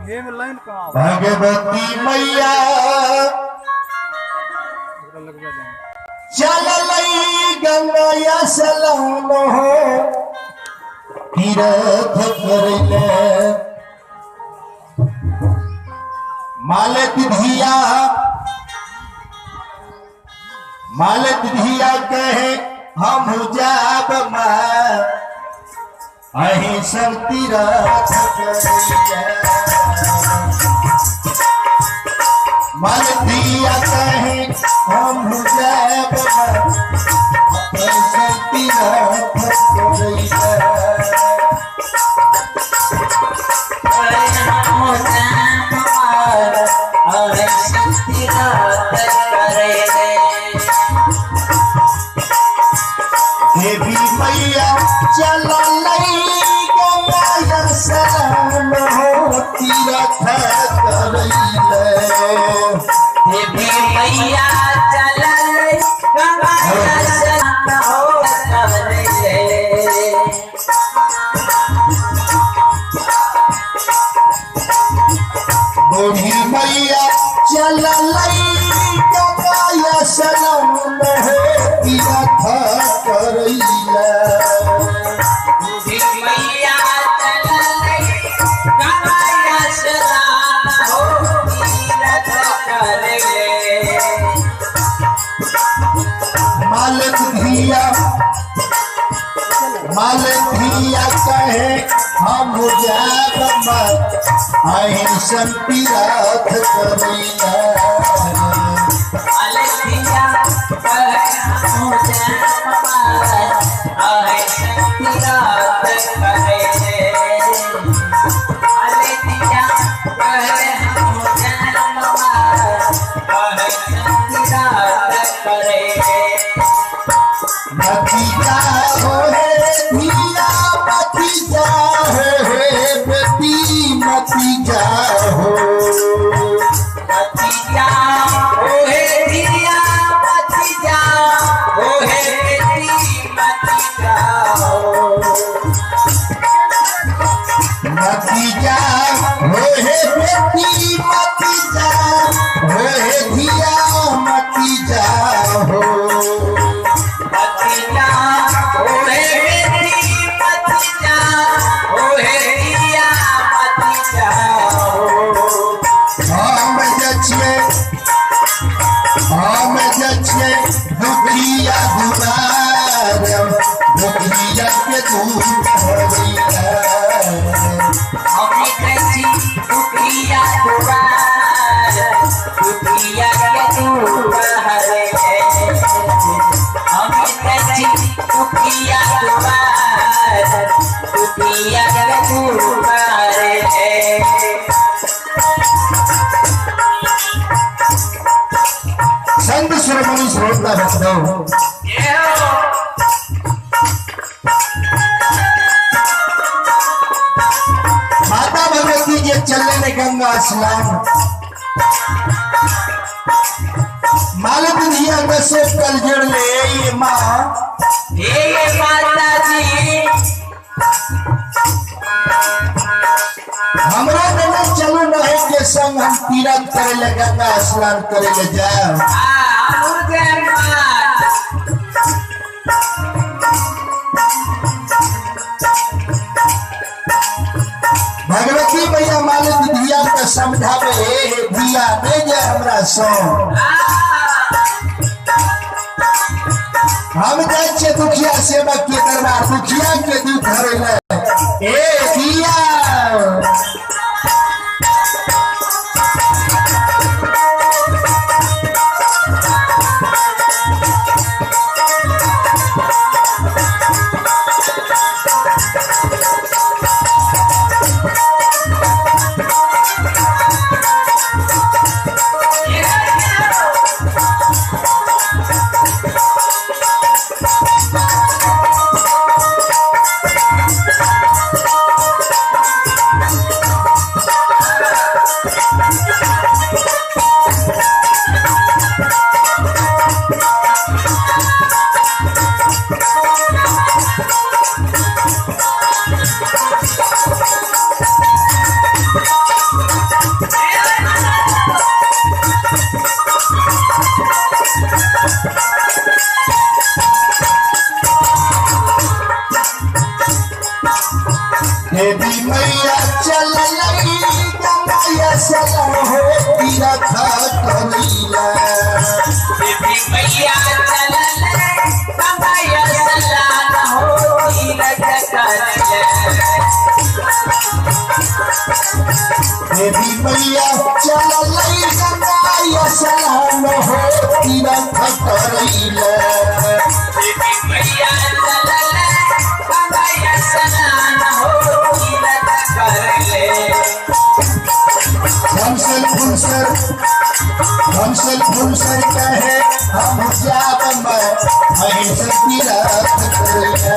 भगवती मैया चललई गंगा सलाम हो तीर्थ करैले मालक धिया मालक धिया कहे हम जाब माँ अहीं संग तीर्थ करैले मालक धिया कहे हम जाब माँ अहीं संग तीर्थ करैले। देवी मैया चललई गंगा स्नान हो तीर्थ करैले। देवी मैया चललई गंगा स्नान हो करैले। बूढ़ी मैया चललई गंगा स्नान हो तीर्थ करैले। बूढ़ी मैया चललई गंगा स्नान हो तीर्थ करैले। मालक धिया मालक धिया कहे हम जाब माँ अहीं संग तीर्थ करैले। अलसिया कहे हम जाब माँ अहीं संग तीर्थ करैले। अलसिया कहे हम जाब माँ अहीं संग तीर्थ करैले। मतिया हो हे धिया मतिया हो हे बेटी मतिया हो। मतिया हो हे धिया मतिया हो हे बेटी मतिया हो। मतिया हो हे बेटी मतिया हो हे धिया मतिया हो। मतिया हो हे बेटी मतिया हो हे धिया मतिया हो। हम जछिए हम जछिए दुखिया दुआर दुखिया के दूर हरैले। हम कैसी दुखिया दुआर दुखिया के दूर हरैले। हम कैसी दुखिया दुआर दुखिया के दूर हरैले। संत शिरोमणि श्रोता भक्तों, माता भगवती के चलने में गंगा स्नान मालक धिया दसो कल जड़ ले ये माँ हे माता जी हमरा देने चलू नहे के संग हम तीरथ करे ले गंगा स्नान करे ले जाओ। भगवती मैया मालिक धिया के समझावे हे धिया नहीं जाए हमरा सो हम जाए छे दुखिया सेवक के दरबार दुखिया के दुख हरैले ए धिया। देवी मैया चल लई गंगा सलाम हो तीरथ करैला। देवी मैया चल लई गंगा सलाम हो तीरथ करैला। देवी मैया चल लई गंगा सलाम हो तीरथ करैला। देवी मैया चल लई गंगा सलाम हो तीरथ करैला। हमसल फुलसर हमसल फुलसर कहे हम जाब मैं महेश तीरथ करैला।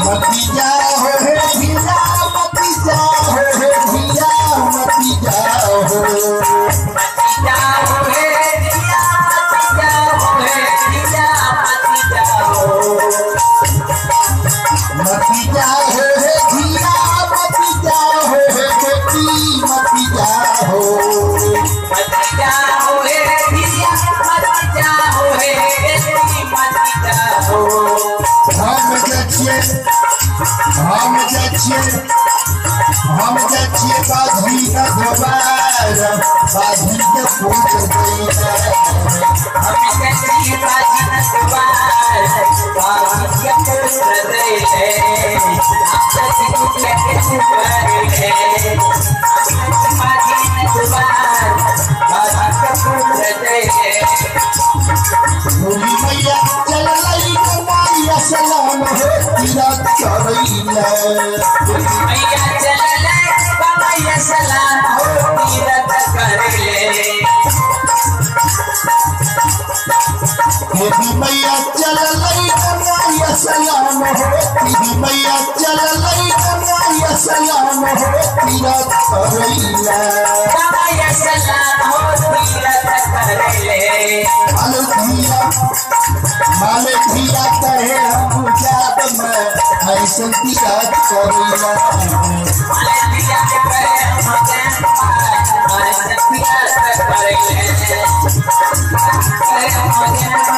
मती जाओ हे धिया मती जाओ हे धिया मती जाओ मती जाओ हे धिया मती जाओ हे धिया मती जाओ मती जाओ हे धिया मती जाओ हे बेटी मती जाओ मती जाओ हे धिया मती जाओ हे बेटी मती जाओ। हम जाछिए हम जाछिए हम जाछिए बाधी न दोबार बाधी के पूछ दैला। हम जाछिए बाधी न दोबार बाधी के पूछ दैला। हम जाछिए के पूछ दैला। बाधी न दोबार बाधी के पूछ दैला। देवी मैया चल लई गंगा सलाम हो तीरथ करैला। मैया चल लई गंगा सलाम हो तीरथ करैला। देवी मैया चल लई गंगा सलाम हो देवी मैया चल लई गंगा सलाम हो तीरथ करैला। गंगा सलाम हो तीरथ करैला। माले धिया कहे हम जाब मैं ऐसन तीरथ करैला। माले धिया कहे हम जाब मैं ऐसन तीरथ करैला। कहे हम जाब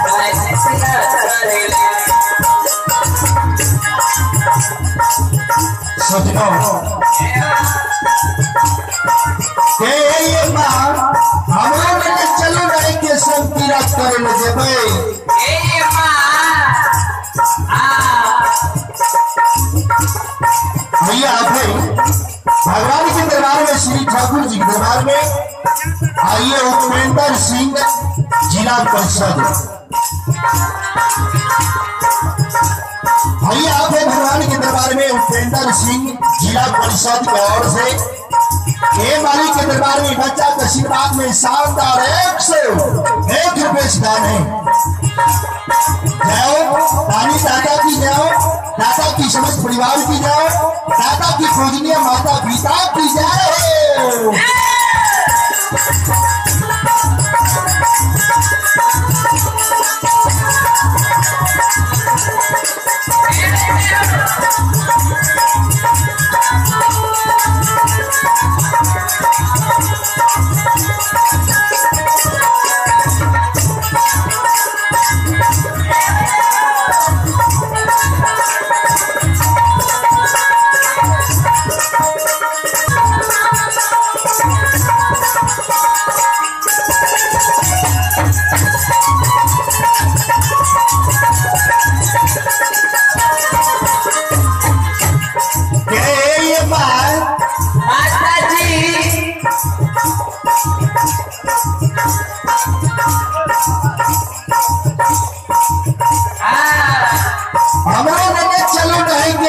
मैं ऐसन तीरथ करैला। सजनों के ये माँ हमरा मने चलू रहे के संग तीरथ करे ले जेबै। भैया आप भगवान के दरबार में श्री ठाकुर जी के दरबार में आइए उपेंद्र सिंह जिला परिषद। भैया आप भगवान के दरबार में उपेंद्र सिंह जिला परिषद की ओर से हे मालिक के दरबार में बच्चा के आशीर्वाद में शानदार 101 रुपये दान है। जाओ नानी दादा की जाओ, दादा की समस्त परिवार की जाओ, दादा की पूजनीय माता पिता की जाओ।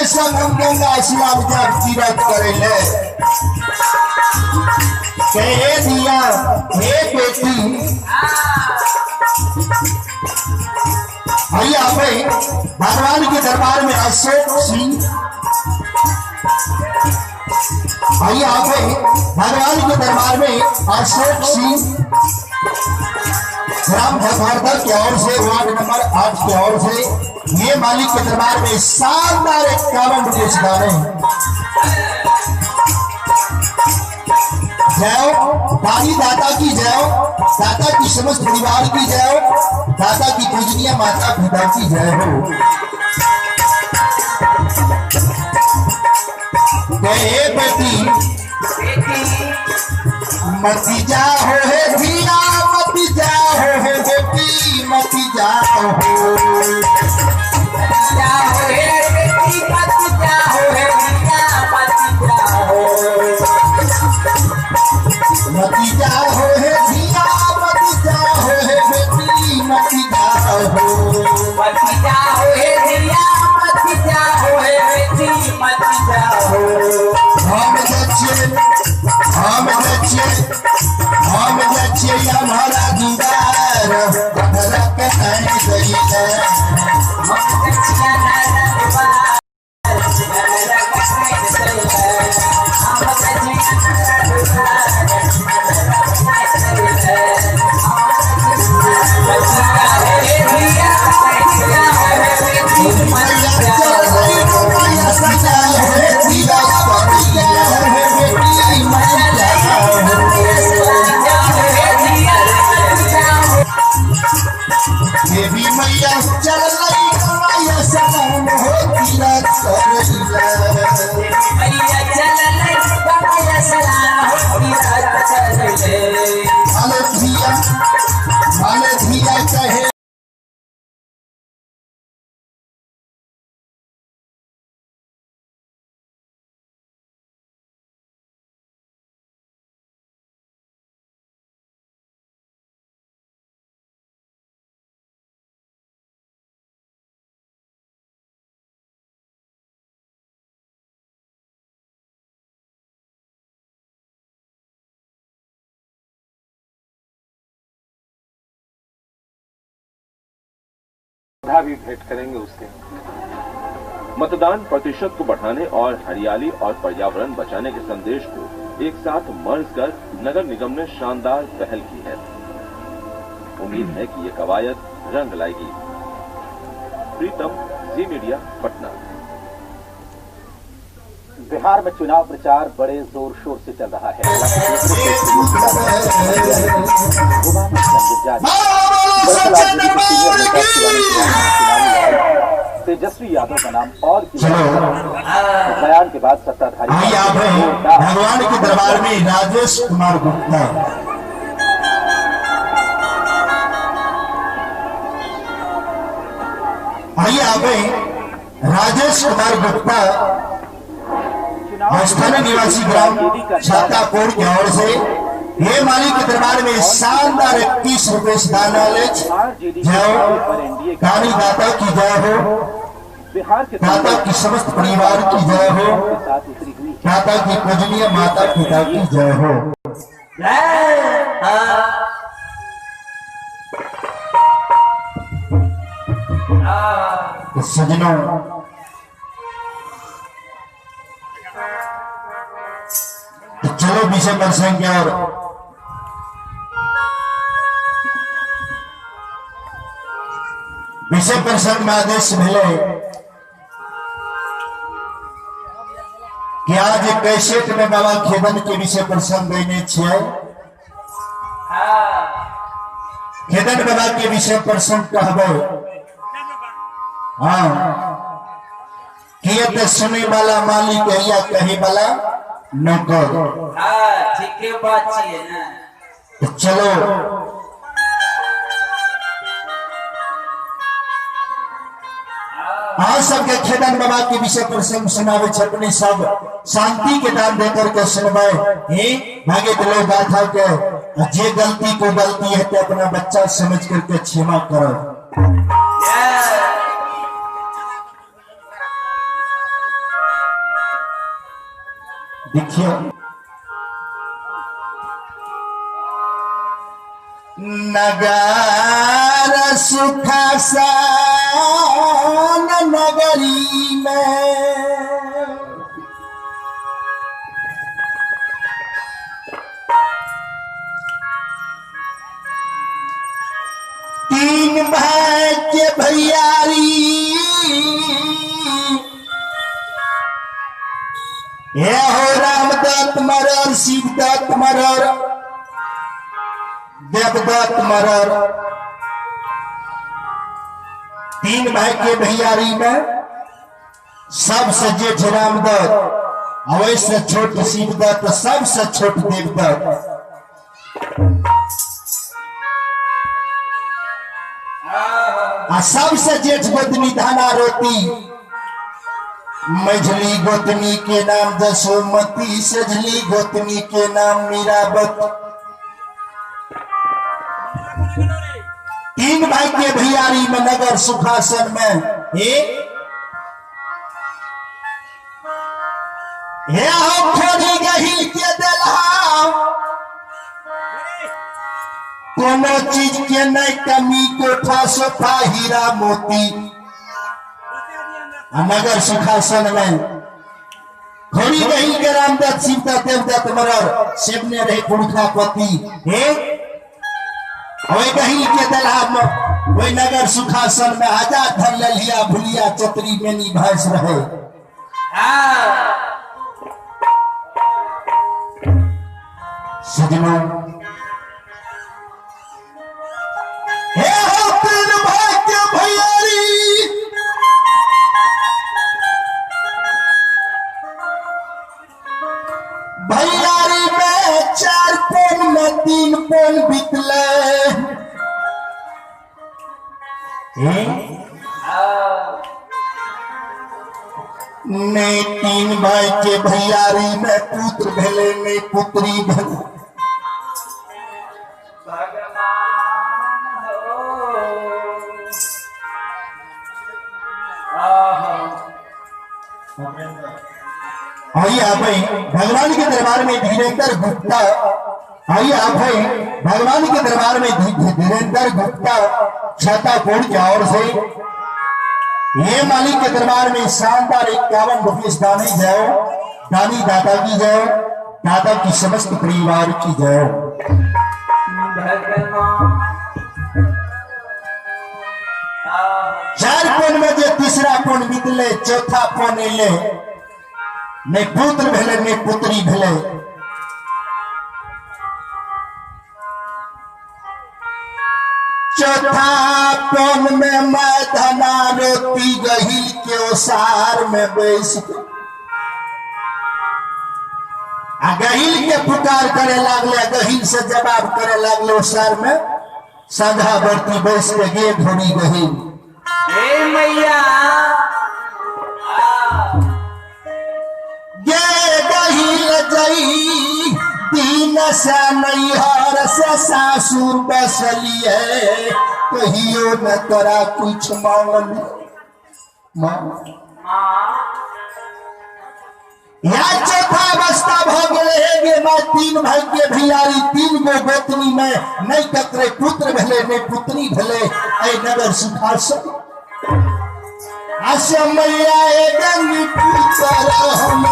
संग हम गंगा स्नान कर तीरथ करे ले। हे दिया हे बेटी भैया भाई भगवान के दरबार में अशोक सिंह भैया भाई भगवान के दरबार में अशोक सिंह ग्राम भसारदा की ओर से वार्ड नंबर 8 की ओर से ये मालिक के दरबार में शानदार 51 रुपए सिधारे हैं। जय हो दादी दादा की जय हो, दादा की समस्त परिवार की जय हो, दादा की पूजनीय माता पिता की जय हो। बेटी मत जाओ हे धिया, मत जाओ हे बेटी, मत जाओ हो, जाओ हे बेटी, मत जाओ हे धिया, मत जाओ, मत जाओ हे धिया, मत जाओ हे बेटी, मत जाओ हो, मत जाओ हे धिया, मत जाओ हे बेटी, मत जाओ। हम जाछिए, हम जाछिए, हम जाछिए हमारा दीदार रख नहीं सही है। हम जाछिए दरबार रख नहीं सही है। हम जाछिए दरबार रख नहीं सही है। हम जाछिए धिया, मत जाओ हे बेटी, मत जाओ। देवी मैया चल रही मैया सलाम हो तीरथ मैया चल रही मैया सलाम हो तीरथ धिया माले धिया कहे भी भेंट करेंगे उससे। मतदान प्रतिशत को बढ़ाने और हरियाली और पर्यावरण बचाने के संदेश को एक साथ मर्ज कर नगर निगम ने शानदार पहल की है। उम्मीद है कि ये कवायद रंग लाएगी। प्रीतम, जी मीडिया, पटना। बिहार में चुनाव प्रचार बड़े जोर शोर से चल रहा है। तेजस्वी यादव का नाम और बयान के बाद सत्ताधारी भगवान के दरबार में राजेश कुमार गुप्ता। आइए आप राजेश कुमार गुप्ता स्थानीय निवासी ग्राम छातापुर की ओर से ये मालिक के दरबार में शानदार 21 रुपए जय हो दानी दाता की जय हो, दाता की समस्त परिवार की जय हो, दाता की पूजनीय माता पिता की जय हो। सजनों चलो विषय पर और विषय प्रसंग में आदेश मिले कि आज कैसेट में बाबा खेदन के विषय प्रसंग देने छे। खेदन बाबा के विषय प्रसंग कहबो, हाँ किए तो सुने वाला मालिक है या कहे वाला नौकर। हाँ ठीक है बात है ना। तो चलो आज सबके खेदन बाबा के विषय प्रसंग सुनावे अपने सब शांति के दान देकर के सुनवाए हे भागे दिलो गाथा के जे गलती को गलती है तो अपना बच्चा समझ करके क्षमा करो। देखिए नगर सुख सान नगरी में भाई के भैयारी हे हो रामदत्त मरर शिवदत्त मरर देवदत्त मरर तीन भाई के भैयारी में सबसे जेठ रामदत्त अवश्य छोट शिवदत्त सबसे छोट देवदत्त। आ सबसे जेठ गोतनी धाना रोती मझली गोतनी के नाम जसोमती सजली गोतनी के नाम मीरावत। तीन भाई के भैयारी में नगर सुखासन में हे हो खोरी गहिल के देलहा कोनो चीज के नहीं कमी कोठा सोफा हीरा मोती। नगर सुखासन में खोरी गहिल के रामदत्त शिवदत्त देवदत्त मरर शिवने रहे पुरखापति हे वही गहिल के दलहा में वही नगर सुखासन में आजाद धन ललिया भुलिया चतरी मेनी भैंस रहे। सजनों हे हो तीन भाई के भैयारी भैयारी में 4 पौन में 3 पौन बीतले। नहीं तीन भाई के भैयारी में पुत्र भेले नहीं पुत्री भेले। आइए आप भगवान के दरबार में धीरेन्द्र गुप्ता, आइए आप भगवान के दरबार में धीरेन्द्र गुप्ता छातापुर की ओर से ये मालिक के दरबार में शानदार 51 रुपये दानी जाओ, दानी दाता की जाओ, दाता की समस्त परिवार की जाओ। चार पौन में जो तीसरा पौन बीतले चौथा पौन एले नहीं पुत्र भेले नहीं पुत्री भेले। चौथा पौन में मैं धना रोती गहिल के ओसार में बैस आ गहिल के पुकार करे लागले, गहिल से जवाब करे लागले ओसार में साझा बरती बैस के गे घोड़ी गहिल। हे मैया गे गहिल जई दीन से नैहर से सासुर बसलिए कहियो न तोरा कुछ मांगल। यहाँ चौथा अवस्था भ गेलै हे गे माय तीन भाई के भैयारी 3 गो गोतनी में नहीं ककरे पुत्र भेलै नहीं पुत्री भेलै एहि नगर सुखासन। आशा मैया ए गंगी पुत्र हम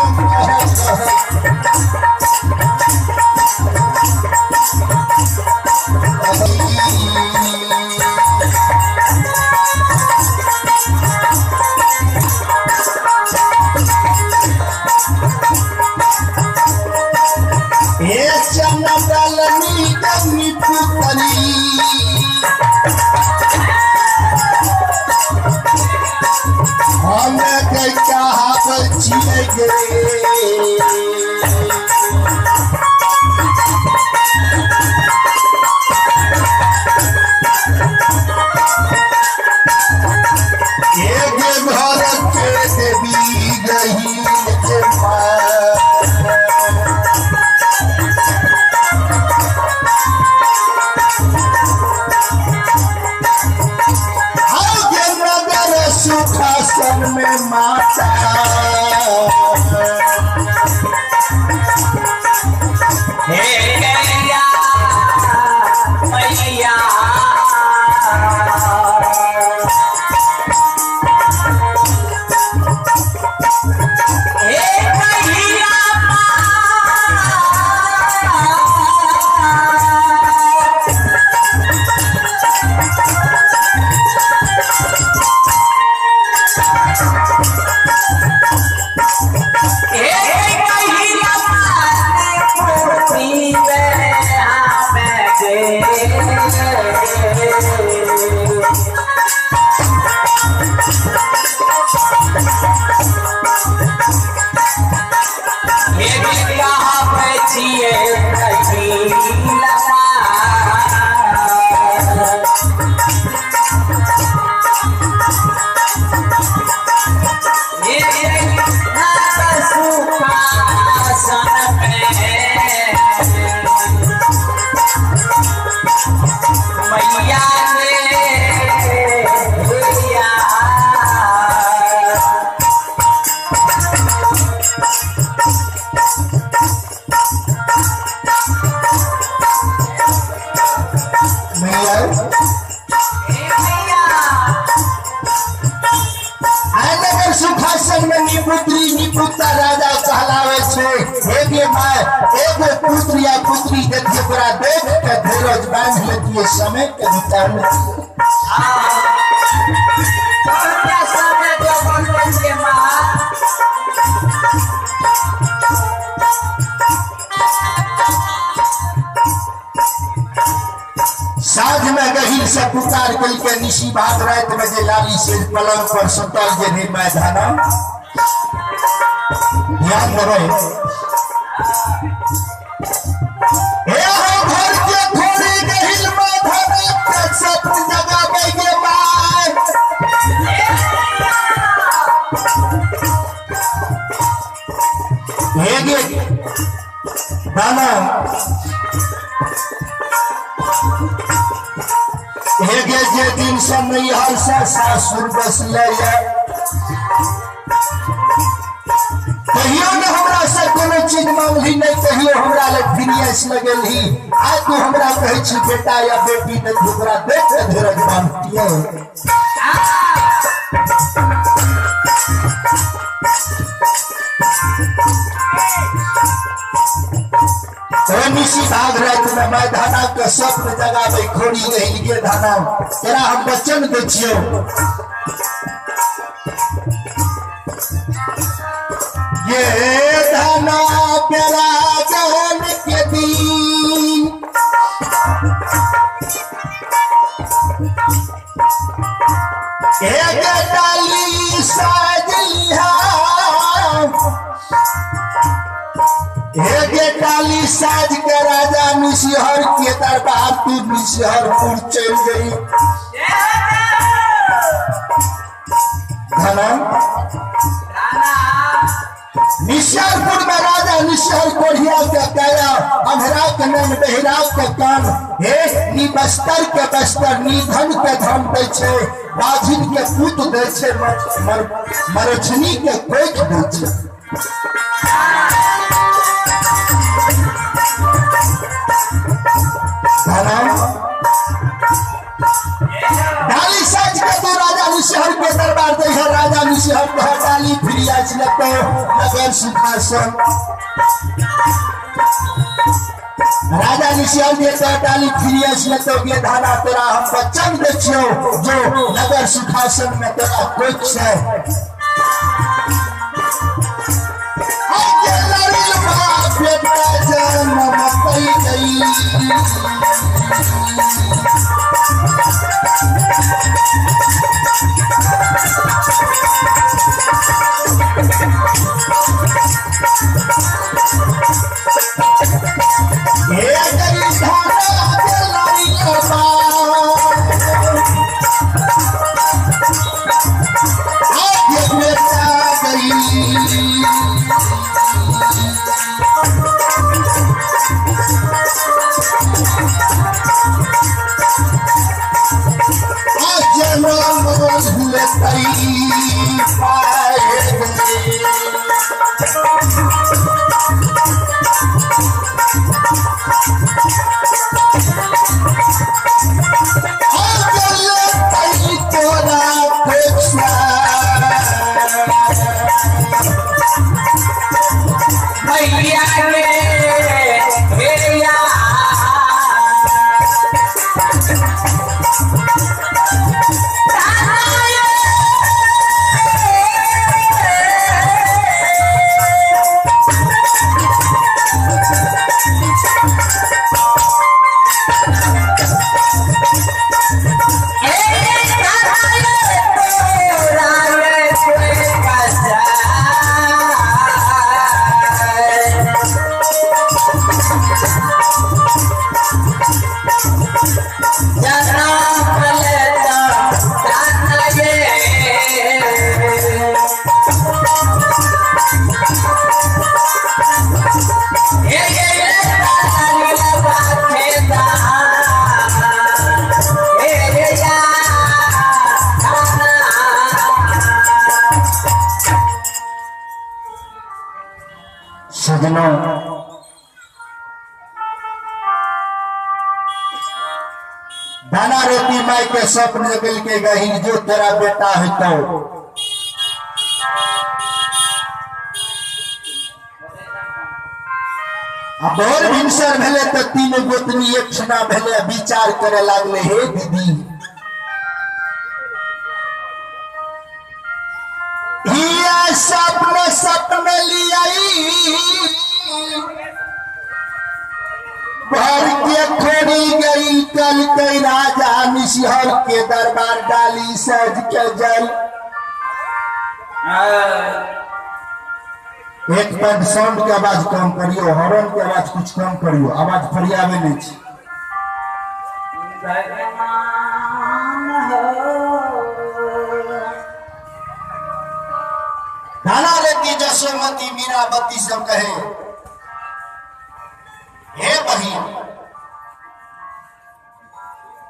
सुखासन में निपुत्री निपुता राजा कहलावे छे। हे my एगो पुत्र या पुत्री देती ओकरा देख के धीरज बांध लेती, समय के विचार लेती। साँझ में गहिर से पुकार के निशी भाग रात में जे लाली से पलंग पर सुतल जे नहीं मैं धाना ध्यान देबै। हे हो घर के थोड़ी गहिर में धाना के सपन जगाबै गे my. हे गे धाना हेगे जे दिन से नैहर से सासुर बसले कहियो न हमरा से कोनो चीज मांगली नहीं, कहियो हमरा लग फिरियस लगेलही। आज तू हमरा कहै छी बेटा या बेटी ने ओकरा देख के धीरज बांधतियै। निशी भाग रात में मैं धाना के स्वप्न जगाबै खोड़ी रही गे धाना तेरा हम वचन दै छियौ। ये धाना तेरा जहन के दिन एक डाली साज लिहा, एक डाली साज के राजा मिशहर के दरबार तू मिशहरपुर चल गई। मिशहरपुर में राजा मिशहर कोढ़िया के काया अंधेरा के नैन बहिरा के कान हे नी बस्तर के बस्तर नी धन के धन दै छे, बाझिन के पूत दै छे, मरछनी के कोख दै छे। डाली साज के तू राजा मिशहर के दरबार दे है, राजा मिशहर कह डाली फिरिया लगते नगर सुखासन। राजा मिशहर के कह डाली फिरिया लगते ये धाना तेरा हम वचन दै छियौ जो नगर सुखासन में तेरा कुछ है। सजनों दाना रेती माई के स्वप्न जगल के गही जो तेरा बेटा है तो आ भोर भिनसर भेले त तीन गोतनी एक ठिना भेले विचार करे लागले, हे दीदी हिया सपने सपने लियाई भर के खोड़ी गई कल के राजा निशिहर के दरबार डाली सज के जल। एक पॉइंट साउंड के आवाज कम करियो, हॉर्न के आवाज कुछ कम करियो, आवाज फरियावे नहीं छी। नाना रेती जसोमती मीरावती सब कहे, हे बहिन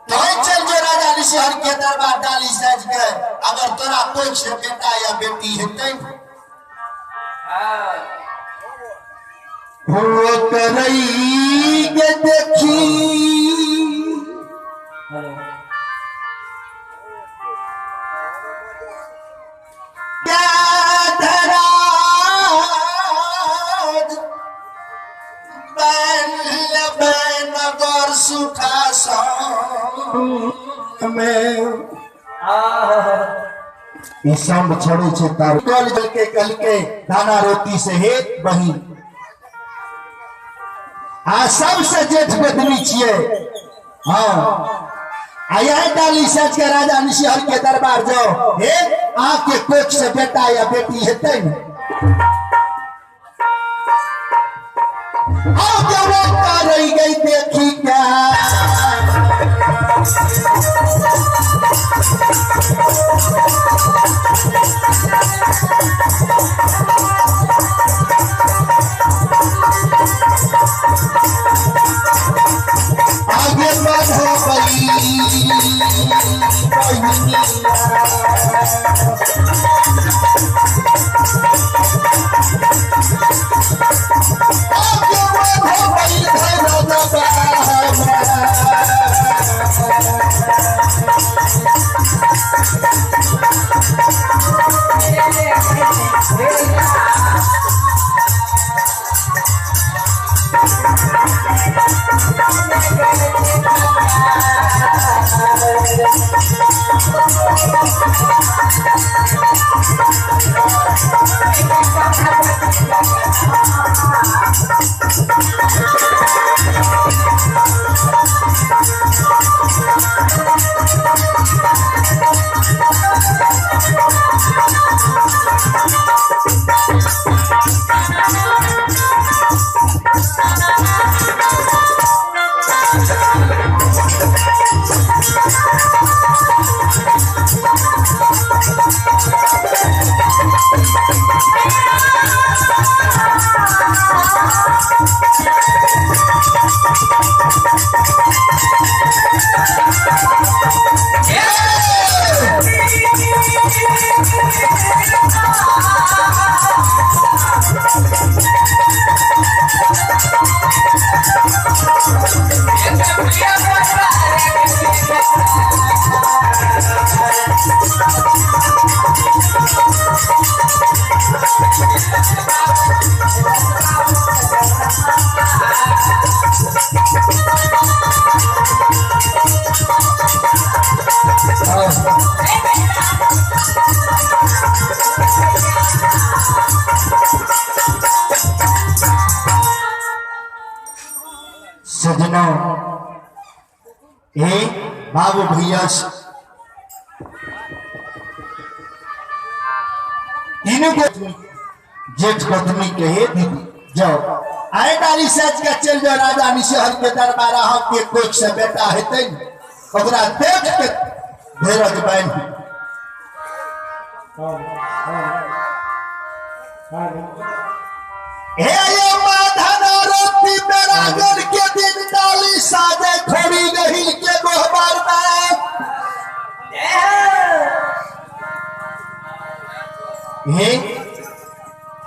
तो चल जो राजा ऋषिहर के दरबार डाली सज के, अगर तोरा कोई से बेटा या बेटी हेतै हो करई के देखी में साउंड छोड़े छे तार कल जल के कल के दाना रोटी से हे बहिन आ सबसे जेठ गोतनी छिए। हाँ आया डाली सच के राजा निशिहर के दरबार जाओ, हे आपके कोख से बेटा या बेटी हेतै ने रही गई देखी क्या आगे बढ़ो बई सजना हे बाबू भैया तीनों को जेठ पत्नी के हे दीदी जाओ आए डाली सज के चल जाओ राजा निशिहर के दरबार के कोख से बेटा हेतै ओकरा देख के धीरज बान्हि। हे ये माधन रोटी बेरागन के दिन डाली साजे खोड़ी गहिल के गोहबार में। हे